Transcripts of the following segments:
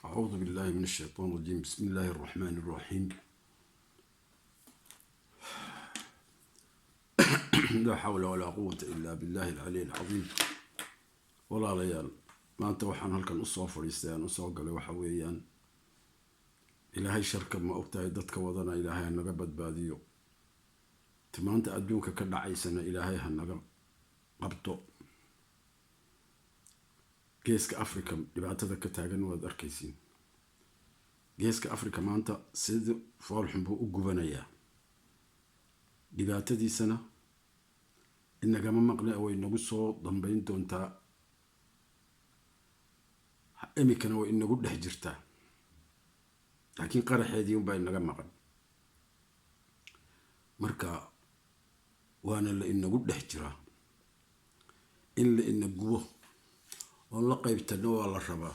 أعوذ بالله من الشيطان الرجيم. بسم الله الرحمن الرحيم. لا حول ولا قوة إلا بالله العلي العظيم. Walaalayaal, maanta waxaan halkan usoo fadhiistay, aan usoo galay, waxa weeyaan Ilaahay sharka, ma ogtahay, dadka wadana Ilaahay ha naga badbaadiyo. Timaanta adduunka ka dhacaysana Ilaahay ha naga qabto. Geeska Africa dhibaatada ka taagan waad arkaysiin. Geeska Africa maanta sida foolxun buu u gubanayaa. Dhibaatadiisana inagama maqne, way nagu soo dambeyn doontaa. Iminkana way inagu dhex jirtaa, laakiin qaraxeedii unbaa inaga maqan. Marka waana la inagu dhex jiraa. In la ina gubo oon la qaybtano waa la rabaa.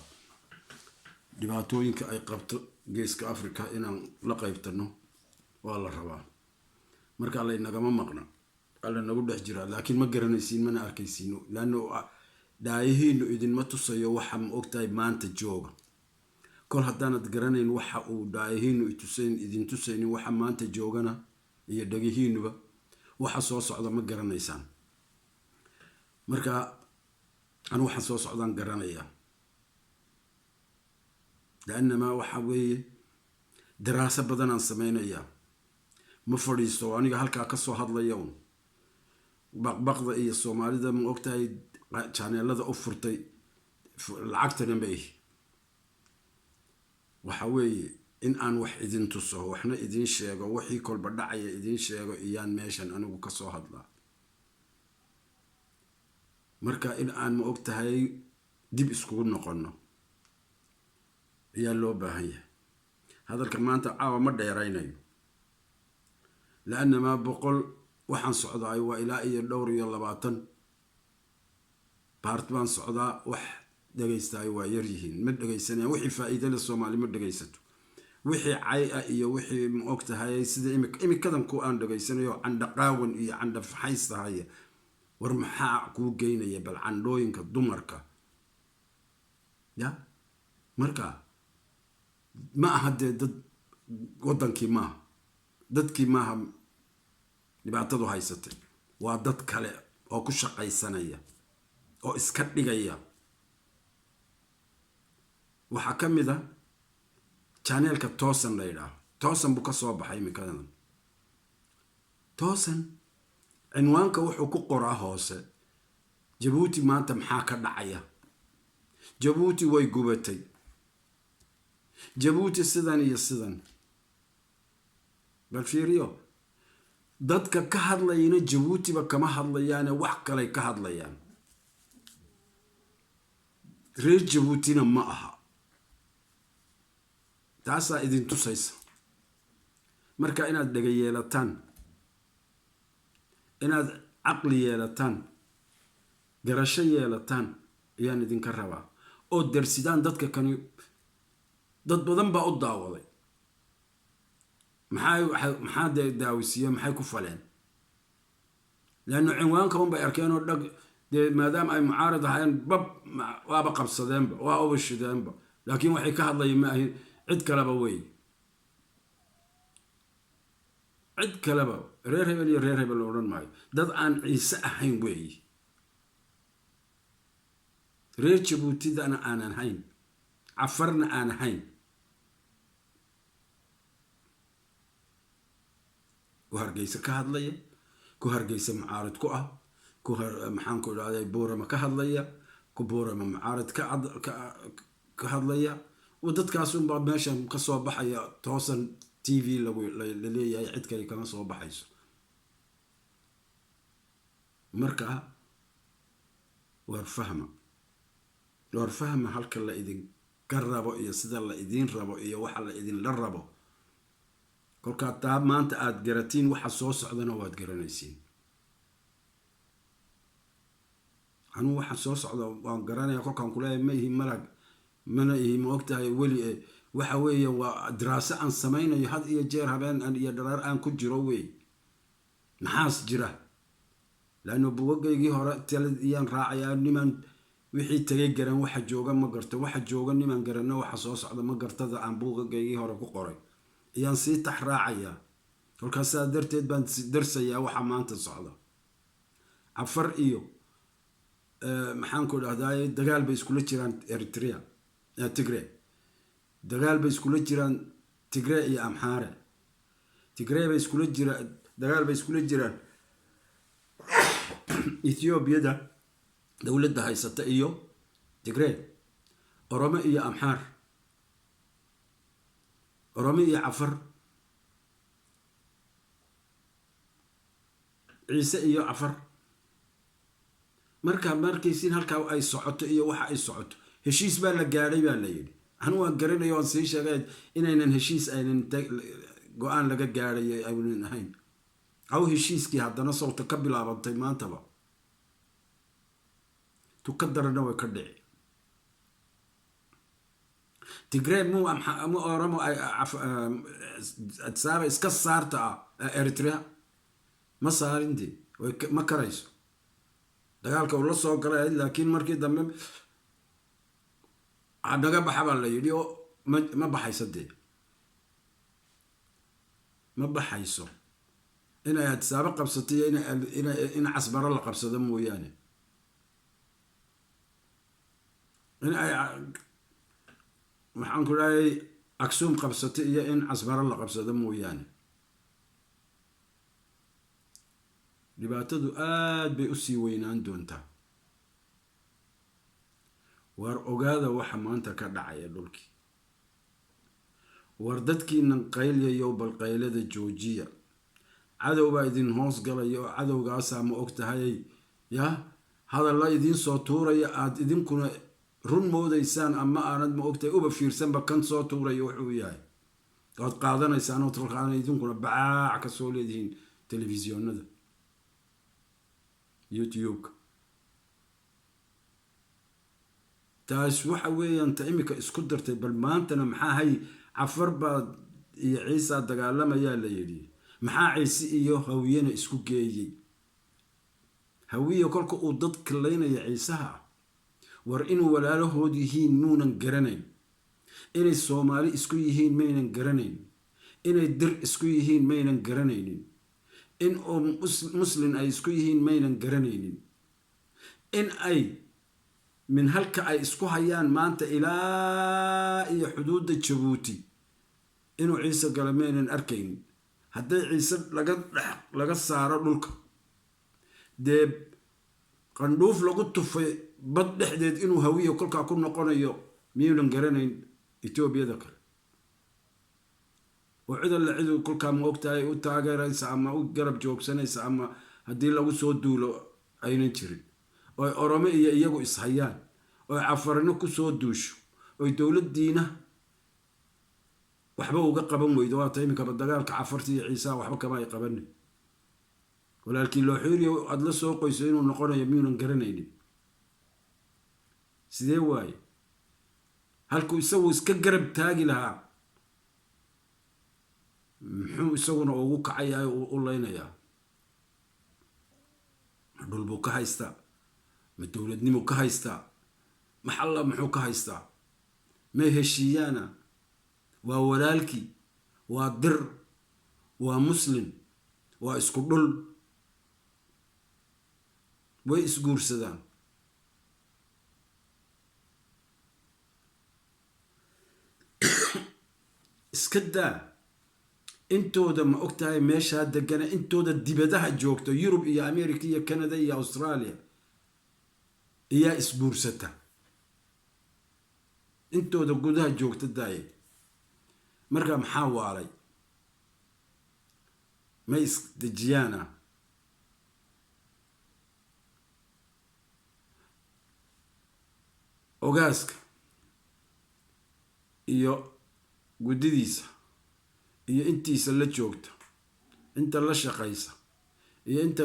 Dhibaatooyinka ay qabto Geeska Africa inaan la qaybtano waa la rabaa. Marka la inagama maqna, waa la nagu dhex jiraa, laakiin ma garanaysiin, mana arkaysiino, laanno dhaayihiinu idinma tusayo waxa, ma ogtahay, maanta jooga. Kol haddaanad garanayn waxa uu dhaayihiinu itusayn, idin tusaynin waxa maanta joogana, iyo dhegihiinuba, waxa soo socda ma garanaysaan. Marka anu waxaan soo socdaan garanayaa, laannamaa waxa weeye daraaso badanaan samaynayaa. Ma fadhiisto aniga halkaa kasoo hadlaya un baqbaqda iyo Soomaalida, ma ogtahay, channelada u furtay lacagtana ma ihi. Waxa weeye in aan wax idin tuso, waxna idin sheego, wixii kolba dhacaya idin sheego iyaan meeshan anigu kasoo hadlaa. Marka in aan, ma og tahay, dib iskugu noqono ayaa loo baahan yahay. Hadalka maanta caawa ma dheeraynayo, laannamaa 100 waxaan socdaay waa ilaa iyo dhowr iyo labaatan part baan socdaa. Wax dhegaystaay waa yaryihiin, ma dhegaysanayaan. Wixii faa-iide le Soomaali ma dhegaysato. Wixii cay ah iyo wixii, ma og tahay, sida imikadan ku aan dhegaysanayo, candhaqaawan iyo candhafaxaystahaya. War maxaa kuu geynaya bal candhooyinka dumarka ya? Marka ma aha dee dad waddankii maaha, dadkii maaha dhibaatadu haysatay, waa dad kale oo ku shaqaysanaya oo iska dhigaya. Waxaa ka mid a channelka Toosan la yidhaaho. Toosan buu ka soo baxay imikadan. Toosan cinwaanka wuxuu ku qoraa hoose: "Jabuuti maanta maxaa ka dhacaya? Jabuuti way gubatay, Jabuuti sidan iyo sidan." Bal fiiriyo, dadka ka hadlayna Jabuutiba kama hadlayaane, wax kalay ka hadlayaan. Reer Jabuutina ma aha. Taasaa idin tusaysa. Marka inaad dhega yeelataan, inaad caqli yeelataan, garasho yeelataan ayaan idinka rabaa, oo darsidaan dadka kani. Dad badan baa u daawaday. Maxaa dee daawisiiye? Maxay ku faleen? Leanna cinwaanka un bay arkeen oo dhag dee, maadaama ay mucaarad ahaayeen, bab waaba qabsadeenba, waa uba shideenba. Laakiin waxay ka hadlayeen ma ahin, cid kaleba wey, cid kaleba. Reer hebel iyo reer hebel la odhan maayo, dad aan Ciise ahayn weeyi, reer Jabuutidana aanan hayn, Cafarna aan ahayn. Ku Hargeysa ka hadlaya, ku Hargeysa mucaarid ku ah, ku maxaan ku idhahday, Buurama ka hadlaya, ku Buurama mucaarid ka hadlaya, dadkaasunbaa meeshan kasoo baxaya. Toosan TV lagu la leeyahay, cid kale kama soo baxayso. Marka waar fahma, waar fahma halka la idinka rabo iyo sida la idiin rabo iyo waxa la idinla rabo. Kolkaa taa maanta aada garatiin, waxa soo socdana waad garanaysiin. Anugu waxa soo socda waan garanaya. Kolkaan kuleeyahay, ma ihi malag, mana ihi, ma ogtahay, weli. Waxa weeye waa diraaso aan samaynayo had iyo jeer, habeen iyo dharaar aan ku jiro wey. Maxaas jira? Laanno bugagaygii hore tala iyaan raacayaa. Nimaan Wixii tagay garan, waxa jooga ma garto. Waxa jooga nimaan garanno, waxa soo socda ma gartada. Aan buugagaygii hore ku qoray ayaan sii tax raacayaa. Kolkaas sidaa darteed baan darsayaa waxa maanta socda. Cafar iyo, maxaan ku dhahdaay, dagaal bay iskula jiraan Eritrea, Tigre dagaal bay iskula jiraan, Tigre iyo Amxaare. Tigre bay iskula jiraan, dagaal bay iskula jiraan Ethoobiyada dowladda haysata iyo Tigree, Oromo iyo Amxaar, Oromo iyo Cafar, Ciise iyo Cafar. Markaa markaysiin halkaa ay socoto iyo waxa ay socoto, heshiis baa la gaadhay baa la yidhi. Anu waan garanayo, waan sii sheegay inaynan heshiis aynan go-aan laga gaadhayo aynan ahayn. Aw heshiiskii haddana sawta ka bilaabantay maantaba, tu ka darana way ka dhici. Tigree mu Oromo Adsaaba iska saarta ah Eritrea ma saarinde, ma karayso dagaalka uu la soo galay. Laakiin markii dambe naga baxa baa la yidhi, oo ma baxayso dee, ma baxayso. Inay Adsaabo qabsato iyo in Casbaro la qabsado mooyaane, in ay, maxaan ku dhahay, Aksuum qabsato iyo in Casbaro la qabsado mooyaane. Dhibaatadu aada bay usii weynaan doontaa. Waar ogaada waxa maanta ka dhacaya dhulkii. Waar dadkiinan qaylyayow, bal qaylada joojiya. Cadow baa idin hoos galaya, oo cadowgaasaa, ma og tahayy, yah, hadalla idiin soo tuuraya aada idinkuna run moodaysaan, ama aanad, ma ogtahay, uba fiirsanba kan soo tuuraya wuxuu yahay. Waad qaadanaysaan oo talkaana idinkuna bacaac ka soo leedihiin telefisyoonada, YouTube-ka. Taas waxa weeyaan ta imika isku dartay. Bal maantana maxaa hay? Cafar baa iyo Ciisaa dagaalamayaa la yidhi. Maxaa Ciise iyo Hawiyena isku geeyey? Hawiye kolka uu dad kallaynaya Ciisaha, war inuu walaalahood yihiin muunan garanayn, inay Soomaali isku yihiin maynan garanayn, inay Dir isku yihiin maynan garanaynin, in oo Muslin ay isku yihiin maynan garanaynin, in ay min halka ay isku hayaan maanta ilaa iyo xuduudda Jabuuti inuu Ciise galo maynan arkaynin. Hadday Ciise laga dhex laga saaro dhulka, dee qandhuuf lagu tufay bad dhexdeed inuu Hawiya kolkaa ku noqonayo miyuunan garanayn Etoobiyada kale? Oo cid alle cidu kolkaa, ma ogtahay, u taageeraysa ama u garab joogsanaysa ama haddii lagu soo duulo aynan jirin, oy Oromo iyo iyagu ishayaan, oy Cafarino kusoo duusho, oy dowladdiina waxba uga qaban weydo. Waata iminkaba dagaalka Cafarta iyo Ciisaha waxba kama ay qabanin. Walaalkii looxiiriyo aada la soo qoyso inuu noqonayo miyuunan garanaynin? Sidee waaye halkuu isagu iska garab taagi lahaa, muxuu isaguna ugu kacayaa, u leynayaa? Ma dhul buu ka haystaa? Ma dowladnimuu ka haystaa? Maxalla muxuu ka haystaa? May heshiiyaana? Waa walaalkii, waa Dir, waa Muslim, waa isku dhul, way isguursadaan. Iska daa intooda, ma og tahay, meeshaa degana, intooda dibadaha joogta, Yurub iyo America iyo Canada iyo Australia, iyaa isguursata. Intooda gudaha joogta daaye. Marka maxaa waalay? May isdejiyaana? Ogaaska iyo guddidiisa iyo intiisa la joogta, inta la shaqaysa iyo inta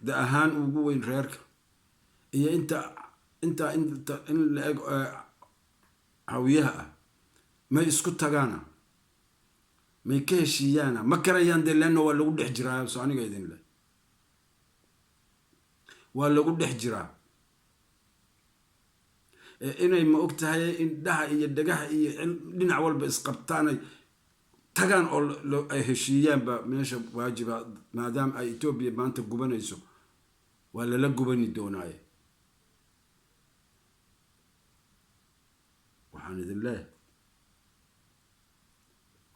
da ahaan ugu weyn reerka iyo inta in la eg Hawiyaha ah, may isku tagaana? May ka heshiiyaana? Ma karayaan dee, leanna waa lagu dhex jiraa. So aniga idin leh, waa lagu dhex jiraa. Inay, ma og tahay, indhaha iyo dhagaha iyo dhinac walba isqabtaanay tagaan oo ay heshiiyaanba meesha waajiba, maadaama ay Etoobiya maanta gubanayso. Waa lala gubani doonaaye. Waxaan idin leeyahay,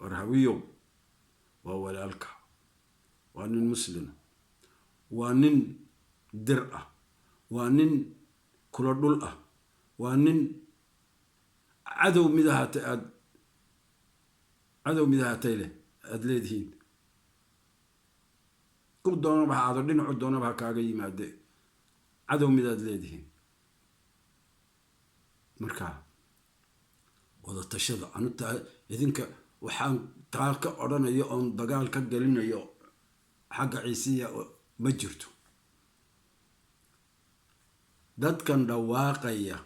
war Hawiyow, waa walaalka, waa nin muslima, waa nin Dir ah, waa nin kula dhul ah, waa nin cadow mid ahaatay aada cadow mid ahaatay leh aada leedihiin. Ku doonaba ha aado, dhinacu doonaba ha kaaga yimaade, cadow mid aada leedihiin. Marka wada tashada anutaa idinka waxaan taa ka odhanayo oon dagaal ka gelinayo xagga Ciisiya ma jirto. Dadkan dhawaaqaya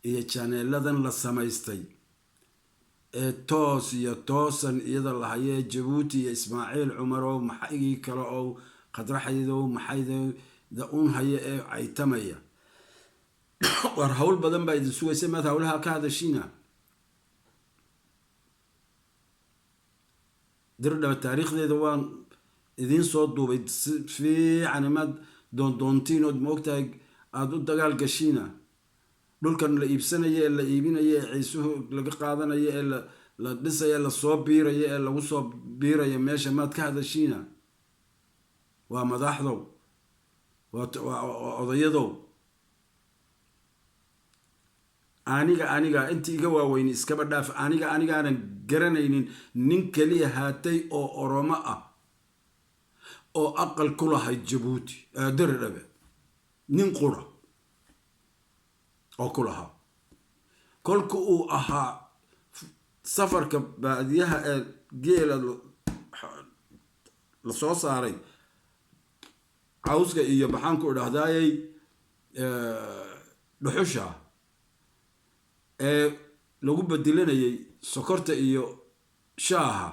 iyo janeeladan la samaystay ee toos iyo toosan iyada lahayee Jabuuti iyo Ismaaciil Cumar oo maxaygii kale oo Khadraxaydo maxayda un haya ee caytamaya, war hawl badan baa idin sugaysa. Maad hawlaha ka hadashiina? Dirdhaba taariikhdeeda waan idiin soo duubay si fiican. Maad doondoontiin ood, maogtahay, aada u dagaal gashiina? Dhulkan la iibsanayo ee la iibinayo ee Ciisuhu laga qaadanayo ee la dhisaya, lasoo biirayo ee lagu soo biirayo meesha, maad ka hadashiina? Waa madaxdow, waa odayadow. Aniga intii iga waaweyni iskaba dhaaf, anigaanan garanaynin nin keliya haatay oo Oromo ah oo aqal ku lahay Jabuuti Diridhabe, nin qura oo ku lahaa kolka uu ahaa safarka baadiyaha ee geela la soo saaray, cawska iyo, maxaan ku idhahdaayey, dhuxusha ee lagu bedelanayay sokorta iyo shaaha,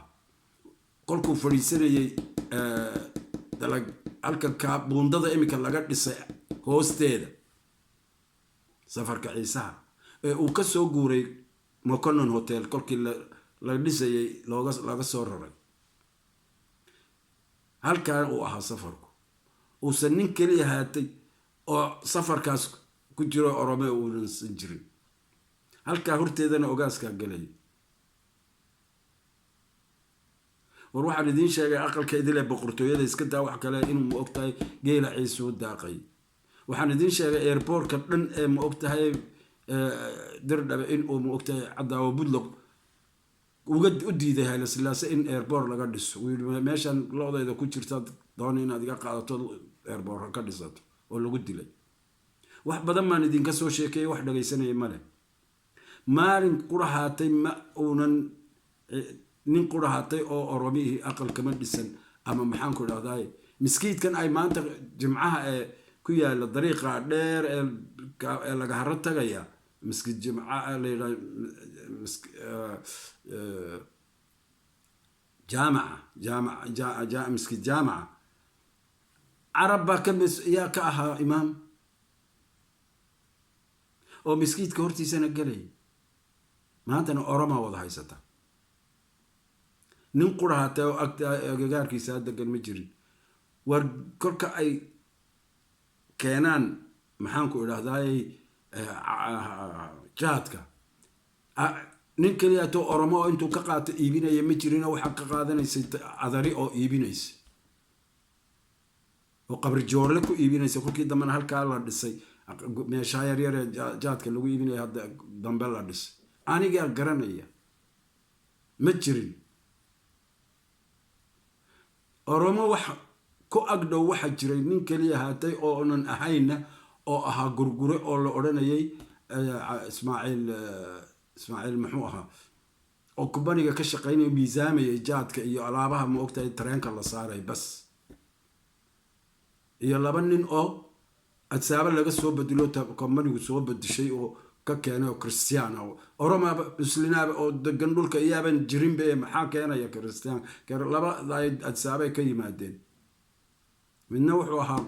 kolkuu fadhiisanayay dalag halka kaa buundada iminka laga dhisay hoosteeda, safarka Ciisaha ee uu ka soo guuray Moconon Hotel kolkii la dhisayay looga laga soo raray, halkaan uu ahaa safarku, uusan nin keliya haatay oo safarkaas ku jiro Orome uunansan jirin. Halkaa horteedana ogaaskaa gelaya. War waxaan idiin sheegay aqalka idile boqortooyada iska daa wax kale inuu, ma ogtahay, geela Ciisuu daaqay. Waxaan idiin sheegay airportka dhan ee, ma ogtahay, Dirdhabe inuu, ma ogtahay, Cadaawo Budloq uga u diiday Haylasilaase in airport laga dhiso. Uu yidhi, meeshan lo-dayda ku jirta doona inaad iga qaadato, airport ka dhisato, oo lagu dilay. Wax badan baan idinka soo sheekeeyay, wax dhagaysanaya male. Maalin qurahaatay ma uunan nin qurahaatay oo Oromihii aqal kama dhisan ama, maxaan ku idhahdaay, miskiidkan ay maanta Jimcaha ee ku yaala dariiqa dheer ee laga haro tagaya, miskiid Jimca la yidhaha, jaamaca jaamaca miskiid jaamaca Carab baa ka yaa ka ahaa imaam oo miskiidka hortiisana gelay. Maantana Oromaa wada haysata. Nin qura hatee oo agagaarkiisa degan ma jirin. War kolka ay keenaan, maxaan ku idhahdaayey, jaadka, nin keliya atoo Oromo oo intuu ka qaato iibinaya ma jirino. Waxaa ka qaadanaysay adari oo iibinaysa oo Qabri Joorle ku iibinaysa. Kolkii dambena halkaa la dhisay meeshaha yaryar ee jaadka lagu iibinaya hadda dambe la dhisay, anigaa garanaya, ma jirin Oromo wax ku agdhow. Waxa jiray nin keliya haatay oonan ahayna oo ahaa Gurgure oo la odhanayay Ismaaciil, Ismaaciil muxuu ahaa, oo kubaniga ka shaqaynaya, miisaamayay jaadka iyo alaabaha, ma ogtahay, tareenka la saaray bas, iyo laba nin oo Adsaaba laga soo bedelo, kombanigu soo bedeshay oo ka keenay, oo Christian ah. Oromaaba muslinaaba oo degan dhulka iyaaban jirinba ee maxaa keenaya Christian? Laba Adsaabay ka yimaadeen. Midna wuxuu ahaa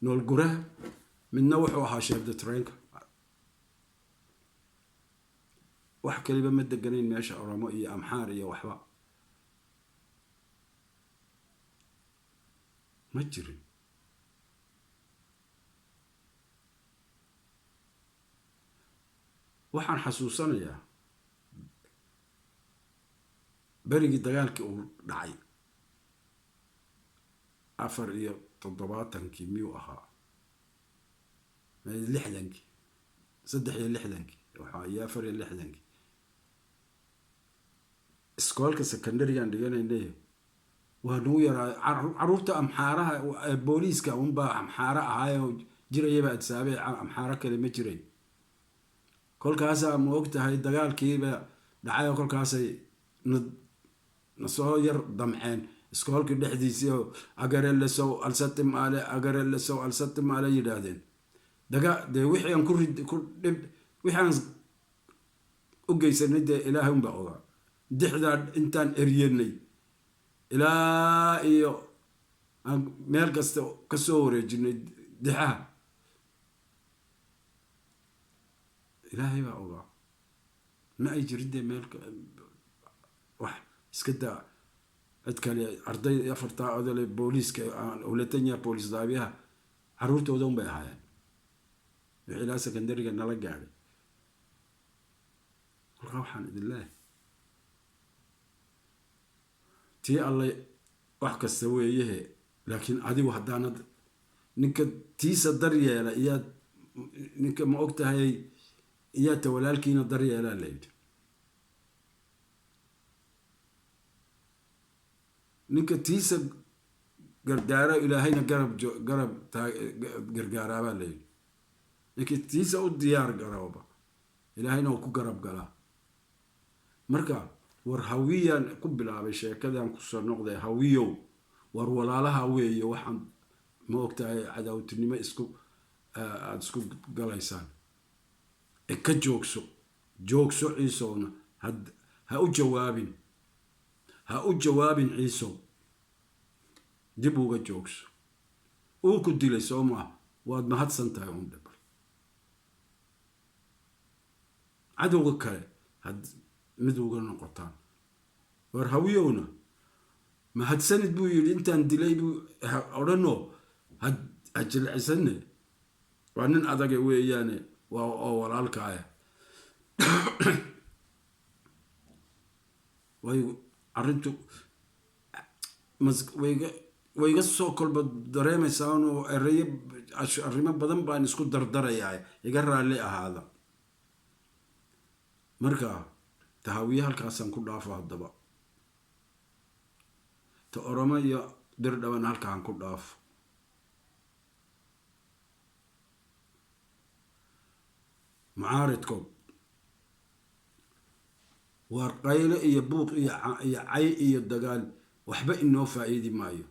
noolguraha, midna wuxuu ahaa chef de trainka. Wax kaliba ma deganayn meesha, Oromo iyo Amxaar iyo waxba ma jirin. Waxaan xasuusanayaa berigii dagaalkii uu dhacay 74-kii miyuu ahaa, 60-kii, 63-kii waxaa iyo 64-kii, iskoolka secondary-gaan dhiganaynay. Waa nagu yaraa caruurta Amxaaraha, booliiska unbaa Amxaaro ahaayoo jirayaba Adsaabe, Amxaaro kale ma jiray. Kolkaasaa ma og tahay dagaalkiiba dhacayoo kolkaasay na soo yar damceen iskoolkii dhexdiisii oo agarelesow alsatimaale, agarelesow alsatimaale yidhaahdeen. Daga dee wixii aan ku rid ku dhib, wixii aan u geysanay dee Ilaahay unbaa ogaa. Dixdaa intaan eryenay ilaa iyo aan meel kasta ka soo wareejinay dixaha, Ilaahay baa ogaa. Ma ay jirin dee meel wax iska daa cid kale, arday afartaa odole booliiska huletanya boolis daabiyaha caruurtooda un bay ahaayeen wixii ilaa secondary-ga nala gaadhay. Kolkaa waxaan idin leeyahay, tii Alle wax kasta weeyehe, laakiin adigu haddaanad ninka tiisa daryeela iyaad ninka ma og tahay iyaa ta walaalkiina daryeelaa la yidhi. Ninka tiisa gargaara Ilaahayna garab garab gargaaraabaa la yidhi. Ninka tiisa u diyaar garooba Ilaahayna uu ku garab galaa. Marka war Hawiyaan ku bilaabay sheekadan, kusoo noqday Hawiyow. War walaalaha weeye, waxaan ma ogtahay cadaawtinimo isku aada isku galaysaan e ka joogso, joogso. Ciisowna ha u jawaabin, ha u jawaabin Ciisow, dib uga joogso. Uu ku dilay soo maa, waad mahadsan tahay un dhibal. Cadowga kale had mid uga noqotaan. War Hawiyowna mahadsanid buu yidhi, intaan dilay buu odhanoo ha jilcisane, waa nin adaga weeyaane, waa oo walaalkaaya. Way arrintu wayga wayga soo kolba dareemaysaa inuu ereyo arrimo badan baan isku dardarayaa, iga raalli ahaada. Marka Tahawiye halkaasaan ku dhaafo, haddaba ta Oromo iyo Dirdhaban halkaan ku dhaafo. Mucaaridkood waar qayle iyo buuq iyo cay iyo dagaal waxba inoo faa'iidi maayo.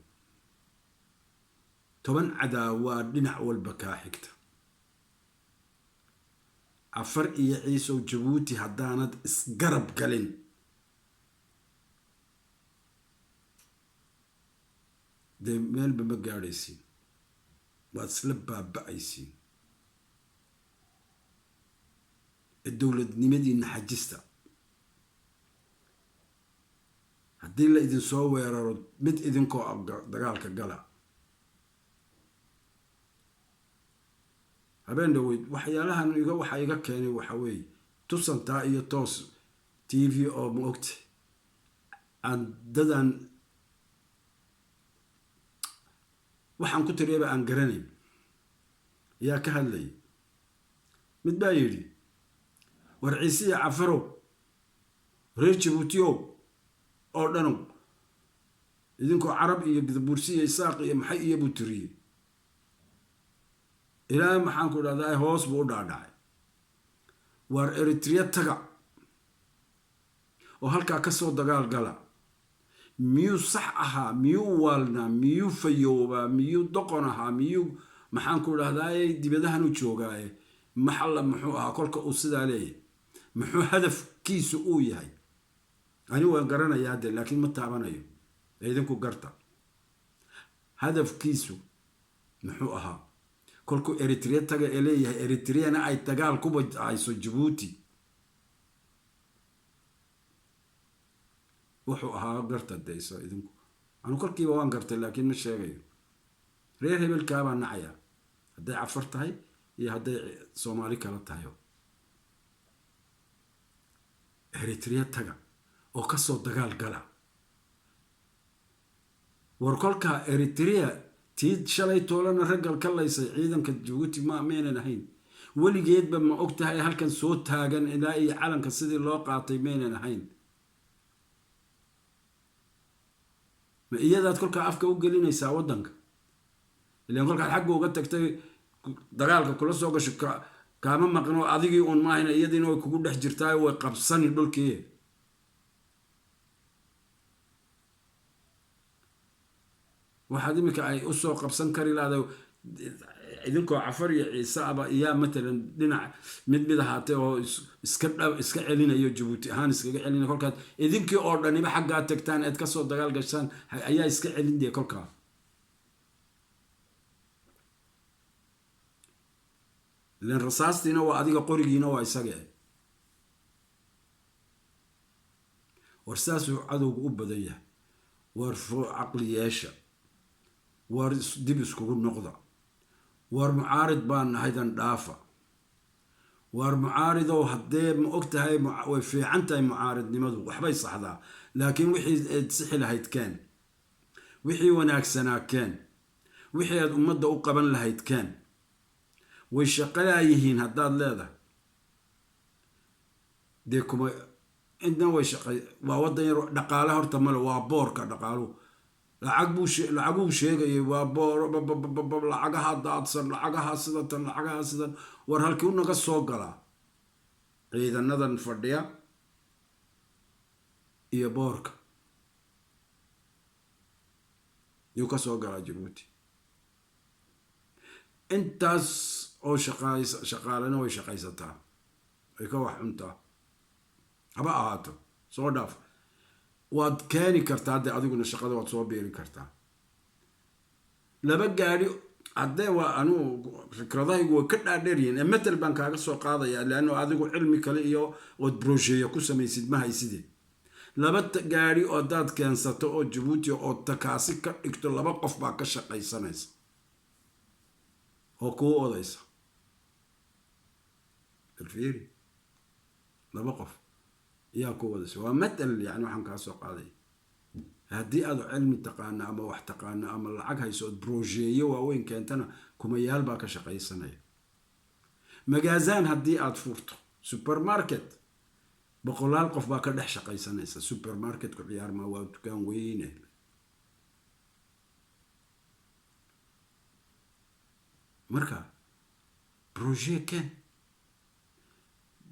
10 cadaawaa dhinac walba kaa xigta. Cafar iyo Ciisow, Jabuuti haddaanad isgarab galin dee meelba ma gaadhaysiin, waad isla baaba-aysiin. Ee dowladnimadiina xajista. Haddii la idinsoo weeraro, mid idinkoo dagaalka gala. Habeen dhaweyd waxyaalahan iga waxa iga keenay waxa weeye tusantaa iyo Toos TV oo ma ogta aan dadan waxaan ku tiriyaba aan garanayn ayaa ka hadlayay. Mid baa yidhi, war Ciisiya Cafarow, reer Jabuutiyow oo dhanow, idinkoo Carab iyo Gadabuursi iyo Isaaq iyo maxay iyo buu tiriyey, ilaa maxaan ku dhahdaa hoos buu u dhaadhacay. Waar Eritrea taga oo halkaa kasoo dagaal gala. Miyuu sax ahaa? Miyuu waalnaa? Miyuu fayoobaa? Miyuu doqon ahaa? Miyuu maxaan ku dhahdaay dibadahan u joogaaye maxalla muxuu ahaa? Kolka uu sidaa leeyahay muxuu hadafkiisu uu yahay? Ani waan garanayaa de, laakiin ma taabanayo, idinku garta. Hadafkiisu muxuu ahaa kolkuu Eritrea taga ee leeyahay, Eritreana ay dagaal kuba hayso Jabuuti? Wuxuu ahaa garta dayso idinku. Anu kolkiiba waan gartay, laakiin ma sheegayo. Reer hebelkaabaa nacaya, hadday Cafar tahay iyo hadday Soomaali kala tahay. Eritrea taga oo kasoo dagaal gala. War kolkaa Eritrea tii shalay toolana raggal ka laysay ciidanka Jabuuti ma maynan ahayn weligeedba? Ma og tahay halkan soo taagan ilaa iyo calanka sidii loo qaatay maynan ahayn? Ma iyadaad kolkaa afka u gelinaysaa waddanka? Ilan kolkaad xagga uga tagtay dagaalka kula soo gasho, kaama maqno adigii uun maahayna, iyadiina way kugu dhex jirtaa, way qabsani dhulkii. Waxaad iminka ay usoo qabsan kari lahda idinkoo Cafar iyo Ciise aba iyaa matalan dhinac mid mid ahaatee oo iska iska celinayo, Jabuuti ahaan iskaga celinaya. Kolkaad idinkii oo dhaniba xaggaa tagtaan eed kasoo dagaal gashaan, ayaa iska celin dee kolkaa. Ilan rasaastiina waa adiga, qorigiina waa isaga. War saasuu cadowga u badan yahay. War caqli yeesha, war dib iskugu noqda. War mucaarid baa nahaydan dhaafa. Waar mucaaridow, haddee ma og tahay, way fiican tahay mucaaridnimadu, waxbay saxdaa, laakiin wixii eed sixi lahayd keen, wixii wanaagsanaa keen, wixii aad ummadda u qaban lahayd keen. Way shaqalaa yihiin haddaad leedahay, dee kuma cidna way shaqay. Waa waddan yar, dhaqaale horta male, waa boorka dhaqaaluhu. Lacag buu lacaguu sheegayay, waa boor, lacagaha daadsan, lacagaha sidatan, lacagaha sidan. War halkii u naga soo galaa ciidanadan fadhiya iyo boorka yuu ka soo galaa Jabuuti? Intaas oo shaqays shaqaalena way shaqaysataa, ay ka wax cuntaa, haba ahaato. Soo dhaaf, waad keeni kartaa dee adiguna shaqada waad soo biirin kartaa. Laba gaadhi haddee waa, anugu fikradahaygu way ka dhaadheer yihiin ee matal baan kaaga soo qaadaya, leanno adigu cilmi kale iyo ood brojeeya ku samaysid ma hayside. Laba gaadhi oo haddaad keensato oo Jabuuti oo takaasi ka dhigto, laba qof baa ka shaqaysanaysa oo kuu odaysa. Alfiiri, laba qof ayaa ku wadaysa, waa matal. Yani waxaan kaa soo qaaday, haddii aad cilmi taqaana ama wax taqaana ama lacag hayso ood brojeeyo waaweyn keentana, kumayaal baa ka shaqaysanaya. Magaazaan haddii aad furto, supermarket, boqolaal qof baa ka dhex shaqaysanaysa. Supermarketku ciyaarmaa, waa dukaan weyne. Marka projet ken,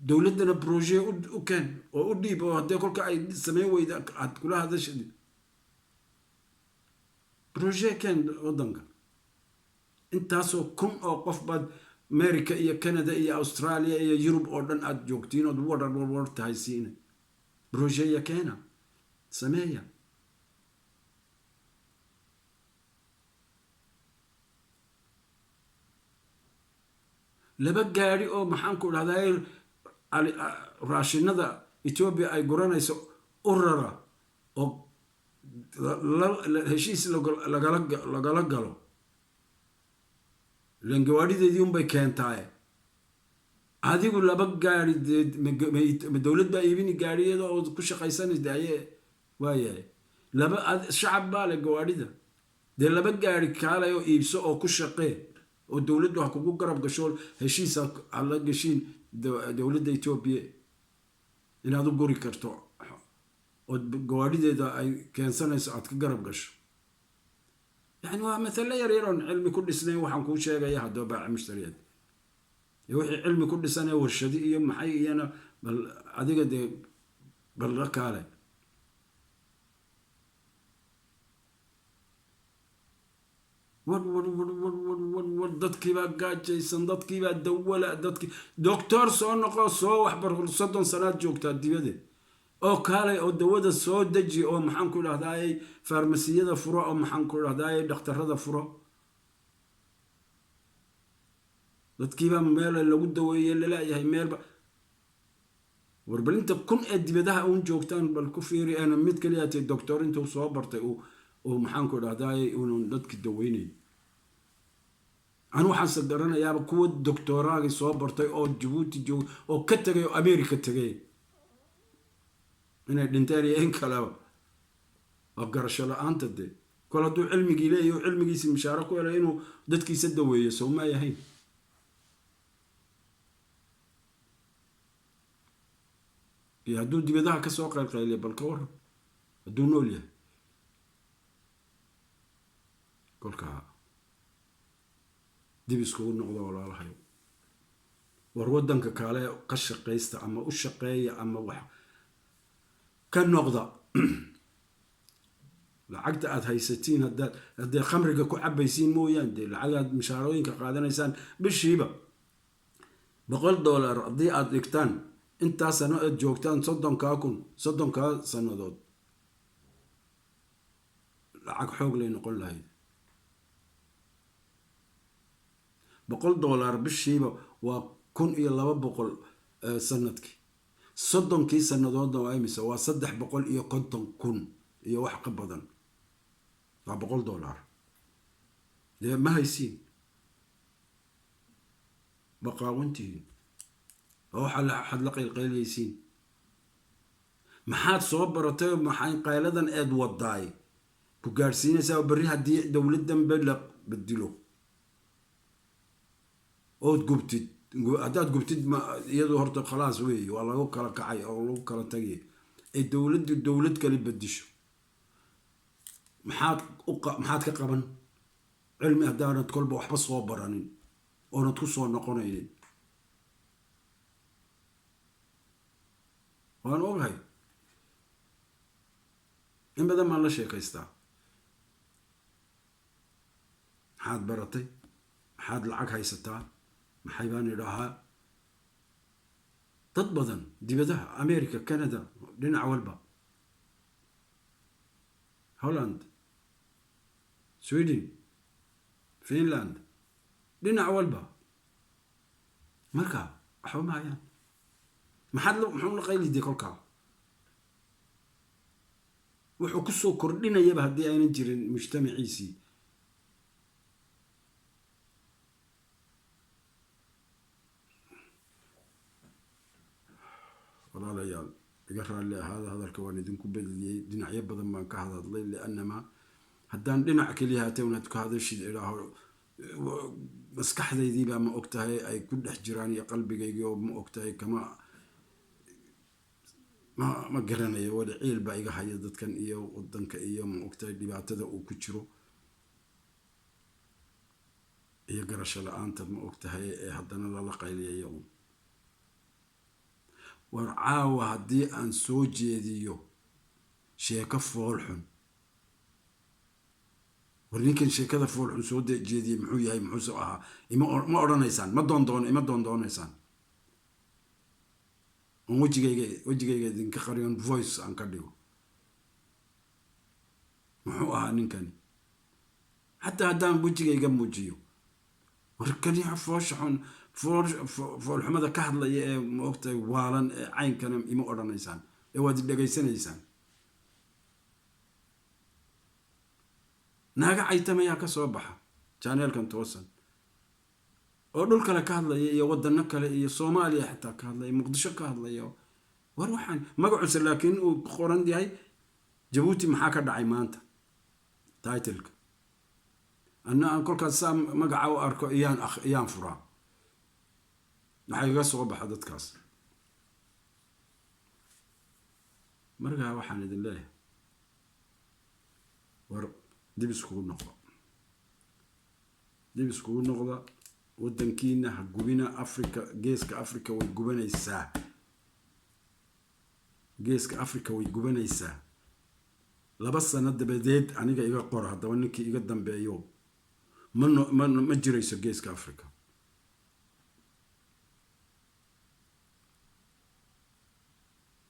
dowladdana projet u keen oo u dhiib, oo haddee kolka ay samayn weyda aad kula hadasha. Projet ken waddanka. Intaasoo kun oo qof baad America iyo Canada iyo Australia iyo Yurub oo dhan aad joogtiin ood wadar warwar tahay siina. Projet keena, sameeya. Laba gaadhi oo, maxaan ku dhahdaa, raashinada Etoobiya ay guranayso u rara oo heshiis lagala galo, ilan gawaadhideedii unbay keentaaye. Adigu laba gaari dee ma dowlad baa iibini gaadhiyada oo ku shaqaysanaysa de aye waayahay. Laba shacab baa le gawaadhida dee. Laba gaari kaalay oo iibso oo ku shaqee, oo dowladdu ha kugu garab gasho, heshiis ha la gashiin dowladda Etoobiya inaad u guri karto ood gawaadhideeda ay keensanayso aad ka garab gasho. Yani waa mathalo yar yar oon cilmi ku dhisnayn waxaan kuu sheegaya. Haddaba baaca mushtariyaad iyo wixii cilmi ku dhisanee warshadi iyo maxay iyana, bal adiga dee bal la kaale. War war war war war war war, dadkiibaa gaajaysan, dadkiibaa dawala, dadkii doctor soo noqo, soo waxbar. 30 sanaad joogtaa dibadeed oo kaalay oo dawada soo deji, oo maxaan ku dhahdaayey farmasiyada furo, oo maxaan ku dhahdaayey dhakhtarada furo. Dadkiibaa meel lagu daweeye lalayahay, meelba War bal inta kun ee dibadaha uun joogtaan bal ku fiiri, eena mid kaliya tay doctor intuu soo bartay uu maxaanku dhahdaay uunun dadki daweynay. Anu waxaanse garanayaaba kuwa doctoraagii soo bartay oo Jabuuti joog oo ka tegay oo America tegay, inay dhinteen iyo in kaleba waa garasho la-aanta. Dee kol hadduu cilmigii leeyahy o cilmigiisi mishaaro ku helay, inuu dadkiisa daweeyo sow ma yahayn? Iyo hadduu dibadaha kasoo qaylqayliya, bal ka waran hadduu nool yahay? Kolkaa dib iskugu noqdo, walaalahayo. War waddanka kaale ka shaqaysta ama u shaqeeya ama wax ka noqda. Lacagta aada haysatiin haddaad haddee khamriga ku cabaysiin mooyaan, dee lacagaad mishaarooyinka qaadanaysaan bishiiba $100 haddii aada dhigtaan, intaa sano aad joogtaan, 30,000, 30-kaa sannadood lacag xoog lay noqon lahayd. $100 bishiiba waa 1,200 sanadkii. 30-kii sannadoodna waa imisa? Waa 350,000 iyo wax ka badan. Waa $100. Dee ma haysiin, baqaawantihiin oo waxaad la qaylqayliyaysiin. Maxaad soo baratay? Maxay qayladan eed wadaay ku gaadhsiinaysaa berri haddii dowladdanba la bedilo ood gubtid? Haddaad gubtid ma iyadu horta khalaas weeye, waa lagu kala kacay oo lagu kala tagay, ee dowladdu dowlad kale bedisho, maxaad ka qaban cilmi haddaanad kolba waxba soo baranin oonad ku soo noqonaynin? Waan ogahay, in badan baan la sheekaystaa. Maxaad baratay? Maxaad lacag haysataa? Maxay baan idhaahaa? Dad badan dibadaha, America, Canada, dhinac walba, Holland, Sweden, Finland, dhinac walba, marka waxba ma hayaan. Maxaad muxuu la qayliday kolkaa? Wuxuu kusoo kordhinayaba haddii aynan jirin mujtamaciisii. Walaalayaal, iga raalli ahaada, hadalka waan idinku badiyey, dhinacyo badan baan ka hadadlay, liannamaa haddaan dhinac keliya haatee unaad ka hadashid idhaaho, maskaxdaydiibaa ma ogtahay ay ku dhex jiraan iyo qalbigaygii oo ma ogtahay kama ma garanayo. Wada ciil baa iga haya dadkan iyo wadanka iyo ma ogtahay dhibaatada uu ku jiro iyo garasho la-aanta ma ogtahay ee haddana lala qayliyayo un. War caawa haddii aan soo jeediyo sheeko foolxun, war ninkan sheekada foolxun soo jeediyey muxuu yahay, muxuuse ahaa, ima ma odhanaysaan, ma doondoon, ima doondoonaysaan. On wejigayga idinka qariyon, voice aan ka dhigo, muxuu ahaa ninkani? Xataa haddaan wejigayga muujiyo, war kani foosha xun, foolxumada ka hadlaya ee ma ogtahay waalan ee caynkana, ima odhanaysaan ee waad dhegaysanaysaan. Naaga caytamayaa ka soo baxa channelkan toosan oo dhul kale ka hadlaya iyo wadano kale iyo Soomaaliya xitaa ka hadlaya, Muqdisho ka hadlaya. War waxaan magacuse laakiin uu qoran yahay Jabuuti maxaa ka dhacay maanta titleka. Anna aan kolkaas saa magaca u arko iyaan furaa, waxaa iga soo baxa dadkaas. Markaa waxaan idin leeyahay, war dib iskugu noqda, dib iskugu noqda, waddankiina ha gubina. Africa, Geeska Africa way gubanaysaa, Geeska Africa way gubanaysaa. 2 sano dabadeed aniga iga qora haddaba, ninkii iga dambeeyo, ma jirayso Geeska Africa.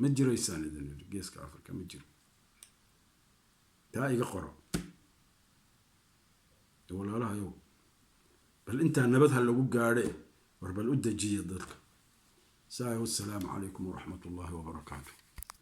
Ma jiraysaan idin yidhi, Geeska Africa ma jiro. Taa iga qoro, walaalahayow. Bal intaa nabad ha lagu gaadhe, war bal u dejiya dadka. Saa, wassalaamu calaykum waraxmat ullaahi wabarakaatu.